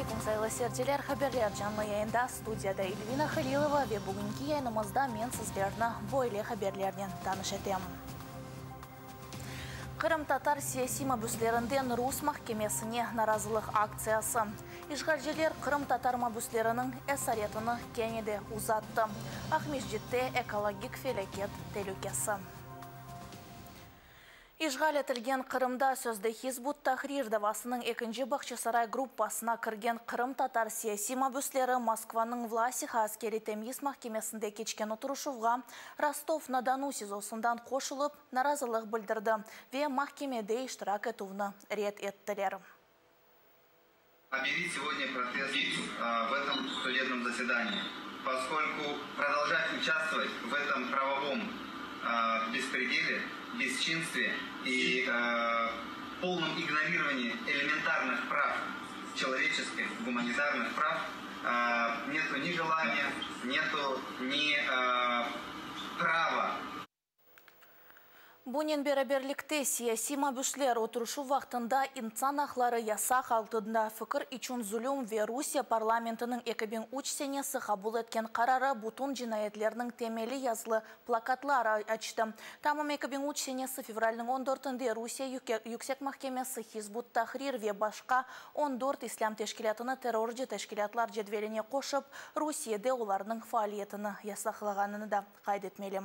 Aleyküm, sayğılı seyirciler. Haberler canlı yayında studiyada Elvina Halilova ve bugünki yayınımızda men sizlerni böyle haberlernen tanış etem. Qırımtatar siyasiy mabüslerinden rus mahkemesine narazılıq aktsiyası. İşğalciler qırımtatar mabüsleriniñ esaretini kene de uzattı. Aqmescitte ekologik felâket telükesi. İşğal etilgen Qırımda sözde Hizb ut-Tahrir davasınıñ ekinci Bağçasaray gruppasına kirgen qırımtatar siyasiy mabüsleri Moskvanıñ Vlasiha askeriy temyiz mahkemesinde keçken oturışuvğa Rostov-na-Donu SİZOsından qoşulıp, narazılıq bildirdi ve mahkemede iştirak etüvni red ettiler. Объявить сегодня протест в этом судебном заседании, поскольку продолжать участвовать в этом правовом беспределе, бесчинстве и полном игнорировании элементарных прав человеческих, гуманитарных прав нету ни желания, нету ни права. Bunen beraberlikte siyasiy mabüsler oturışuv vaqtında insan aqları yasaq altında, fikir içün zulüm ve Rusiye parlamentiniñ 2003 senesi qabul etken qararı bütün cinayetlerniñ temeli yazılı plakatlar açtı. Tamam 2003 senesi fevralniñ 14-inde Rusiye Yüksek mahkemesi Hizb ut-Tahrir ve başqa 14 islâm teşkilâtını terrorcı teşkilâtlar cedveline qoşıp, Rusiyede olarnıñ faaliyetini yasaqlağanını da qayd etmelim.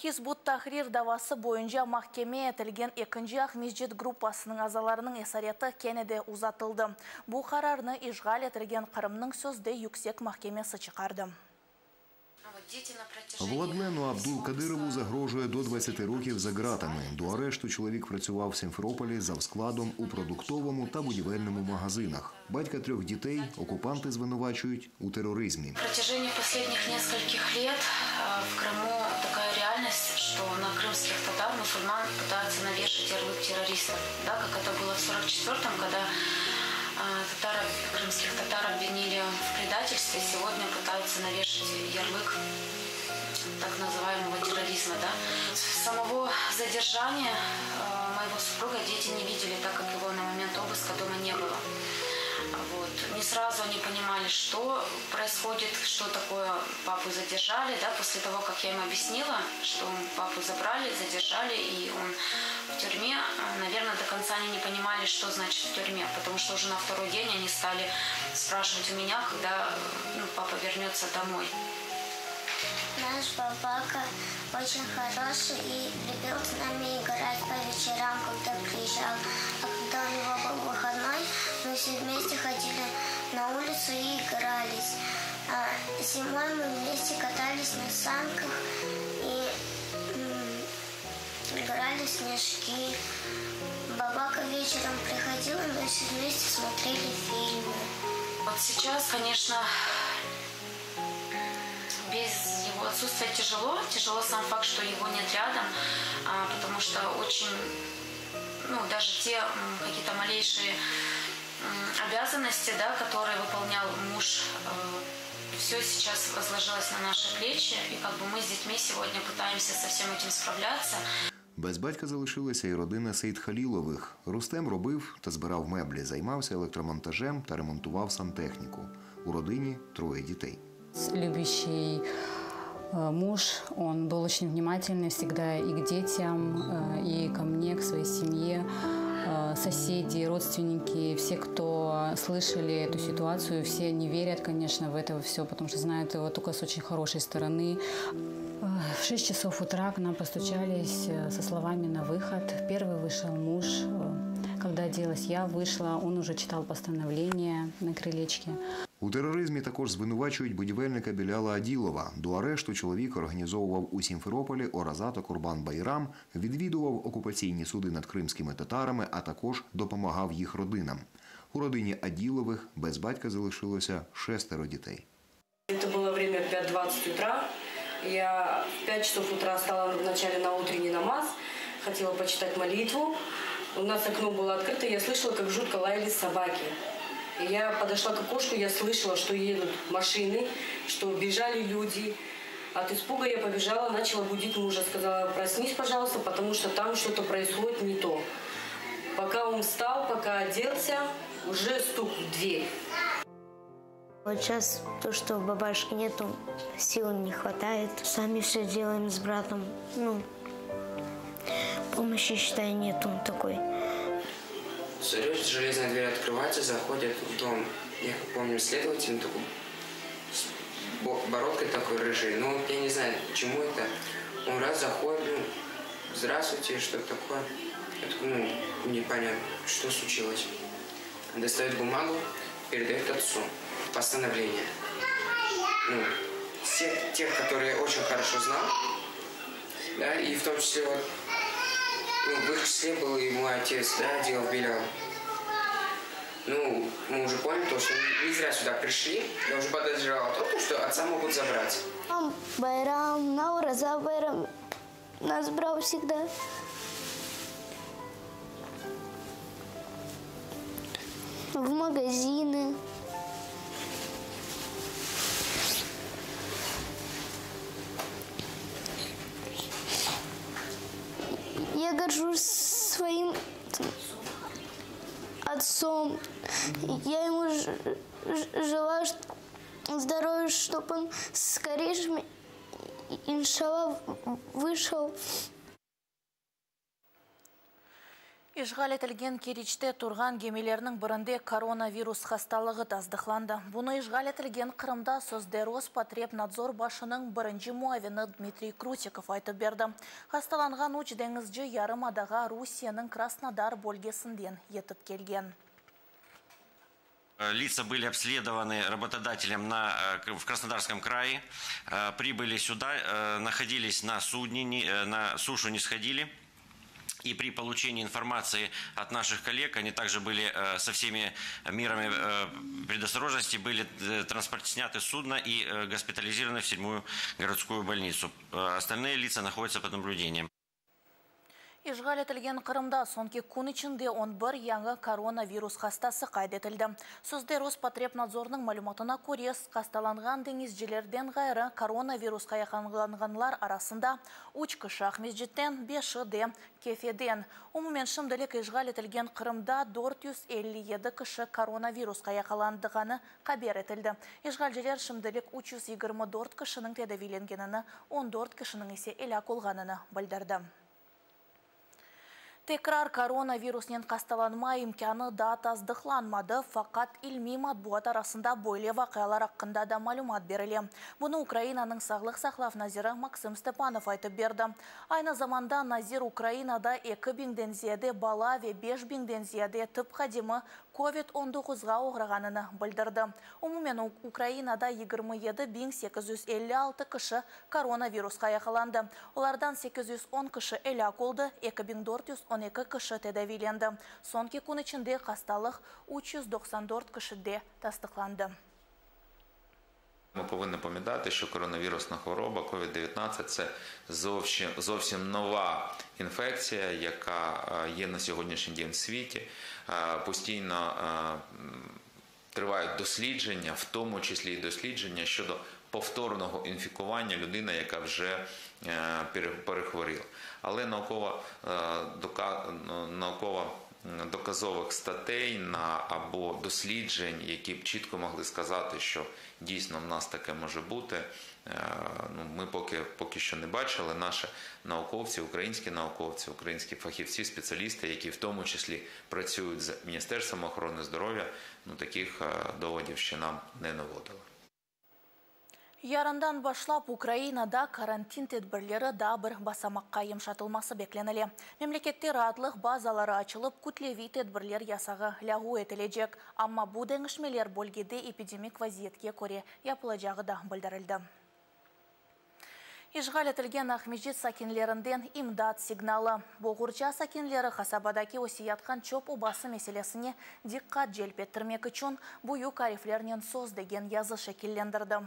Hizb ut-Tahrir davası boyunca mahkeme etilgen ekinci Aqmescit gruppasınıñ azalarınıñ esareti kene de uzatıldı. Bu qararnı işğal etilgen Qırımnıñ sözde Yüksek mahkemesi çıqardı. Владлену Абдул-Кадирову загрожує до 20 років за ґратами. До арешту чоловік працював в Сімферополі завскладом у продуктовому та будівельному магазинах. Батька трьох дітей окупанти звинувачують у тероризмі. На протяжении последних нескольких лет в Крыму такая реальность, что на крымских татар, мусульман пытаются навешать ярлык террористов, да, как это было в 44-м, когда татар, крымских татар обвинили в предательстве, сегодня пытаются навешать ярлык так называемого терроризма. Да. Самого задержания моего супруга дети не видели, так как его на момент обыска дома не было. Вот. Не сразу они понимали, что происходит, что такое папу задержали. Да, после того, как я им объяснила, что папу забрали, задержали, и он в тюрьме, наверное, до конца они не понимали, что значит в тюрьме, потому что уже на второй день они стали спрашивать у меня, когда ну, папа вернется домой. Наш бабака очень хороший и любил с нами играть по вечерам, когда приезжал. А когда у него был выходной, мы все вместе ходили на улицу и игрались. А зимой мы вместе катались на санках и играли в снежки. Бабака вечером приходил, и мы все вместе смотрели фильмы. Вот сейчас, конечно, без его отсутствия тяжело. Тяжело сам факт, что его нет рядом, потому что очень, ну, даже те какие-то малейшие обязанности, да, которые выполнял муж, все сейчас возложилось на наши плечи, и как бы мы с детьми сегодня пытаемся со всем этим справляться. Без батька залишилася і родина Сейдхалілових. Рустем робив та збирав меблі, займався електромонтажем та ремонтував сантехніку. У родині троє дітей. Любящий муж, он был очень внимательный всегда и к детям, и ко мне, к своей семье. Соседи, родственники, все, кто слышали эту ситуацию, все не верят, конечно, в это все, потому что знают его только с очень хорошей стороны. В 6 часов утра к нам постучались со словами на выход. Первый вышел муж. Когда оделась я, вышла, он уже читал постановление на крылечке. У тероризмі також звинувачують будівельника Біляла Аділова. До арешту чоловік організовував у Сімферополі Ораза та Курбан-Байрам, відвідував окупаційні суди над кримськими татарами, а також допомагав їх родинам. У родині Аділових без батька залишилося шестеро дітей. Это было время 5:20 утра. Я в 5 часов утра стала вначале на утренний намаз, хотела почитать молитву. У нас окно было открыто, я слышала, как жутко лаяли собаки. И я подошла к окошку, я слышала, что едут машины, что бежали люди. От испуга я побежала, начала будить мужа. Сказала, проснись, пожалуйста, потому что там что-то происходит не то. Пока он встал, пока оделся, уже стук в дверь. Вот сейчас то, что бабашки нету, сил не хватает. Сами все делаем с братом. Ну, помощи, считай, нету такой. Смотрю, железная дверь открывается, заходит в дом. Я помню, следователь такой, с бородкой такой рыжий. Ну, я не знаю, чему это. Он раз заходит, ну, здравствуйте, что такое? Я такой, ну, непонятно, что случилось. Достает бумагу, передает отцу. Постановление. Ну, всех тех, которые я очень хорошо знал, да, и в том числе вот, ну, в их числе был и мой отец, да, Адилов Белял. Ну, мы уже поняли, то, что не зря сюда пришли. Я уже подозревал то, что отца могут забрать. Байрам, на Ураза Байрам нас брал всегда. В магазины. Я горжусь своим отцом. Я ему желаю здоровья, чтобы он скорее, иншалла, вышел. İşğal etilgen Keriçte turğan gemilerniñ birinde koronavirus hastalığı tasdıqlandı. Bunı işğal etilgen Qırımda sözde Rospotrebnadzor başınıñ birinci muavini Dmitriy Krutikov aytıp berdi. Hastalanğan üç deñizci yarımadağa Rusiyeniñ Krasnodar bölgesinden yetip kelgen. Лица были обследованы работодателем на, в Краснодарском крае, прибыли сюда, находились на судне, на сушу не сходили. И при получении информации от наших коллег, они также были со всеми мерами предосторожности, были транспорт сняты с судна и госпитализированы в 7-ю городскую больницу. Остальные лица находятся под наблюдением. İşğal etilgen Qırımda soñki kün içinde 11 yañı koronavirus hastası qayd etildi. Sözde Rospotrebnadzornıñ malümatına köre, hastalanğan deñizcilerden ğayrı koronavirusqa yaqalanğanlar arasında 3 kişi Aqmescitten, 5-i de Kefeden. Umumen şimdilik işğal etilgen Qırımda 457 kişi koronavirusqa yaqalandığını haber etildi. İşğalciler şimdilik 324 kişiniñ tedaviylengenini, 14 kişiniñ ise elâk olğanını bildirdi. Tekrar koronavirusnen hastalanma imkânı daa tasdıqlanmadı, faqat ilmiy matbuat arasında böyle vaqialar aqqında da malümat berile. Bunı Ukrainanıñ Sağlıq saqlav naziri Maksım Stepanov aytıp berdi. Aynı zamanda nazir Ukrainada 2000-den ziyade bala ve 5000-den ziyade tıp hadimi COVID-19-ğa oğrağanını bildirdi. Umumen Ukrainada 27856 kişi koronavirusqa yaqalandı. Olardan 810 kişi elâk oldı, 2412 kişi tedaviylendi. Soñki kün içinde hastalıq 394 kişide tasdıqlandı. Ми повинні пам'ятати, що коронавірусна хвороба COVID-19 – це зовсім, зовсім нова інфекція, яка є на сьогоднішній день в світі. Постійно тривають дослідження, в тому числі і дослідження щодо повторного інфікування людини, яка вже перехворіла. Але наукова, наукова доказових статей на або досліджень, які б чітко могли сказати, що дійсно в нас таке може бути, ну, ми поки, поки що не бачили. Наші науковці, українські науковці, українські фахівці, спеціалісти, які в тому числі працюють з Міністерством охорони здоров'я, ну, таких доводів ще нам не наводили. Yarından başlap Ukrainada karantin tedbirleri daa bir basamaqqa yımşatılması beklenile. Memlekette raatlıq bazaları açılıp, kütleviy tedbirler yasağı lâğu etilecek. Amma bu deñişmeler bölgede epidemik vaziyetke köre yapılacağı da bildirildi. İşğal etilgen Aqmescit sakinlerinden imdat signalı. Boğurça sakinleri qasabadaki öseyatqan çöp obası meselesine diqqat celp ettirmek içün büyük ariflernen SOS degen yazı şekillendirdi.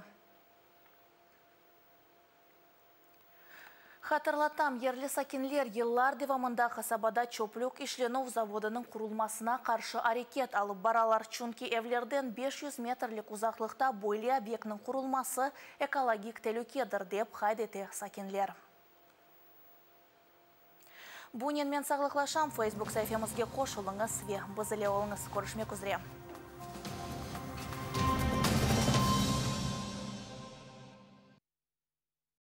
Hatırlatam, yerli sakinler yıllar devamında qasabada çöplük işlenüv zavodınıñ qurulmasına qarşı areket alıp baralar. Çünki evlerden 500 metrlik uzaqlıqta böyle obyektniñ qurulması ekologik telükedir, dep qayd ete sakinler. Bunen men sağlıqlaşam, Facebook saifemizge qoşulıñız ve biz ile oluñız. Körüşmek üzre.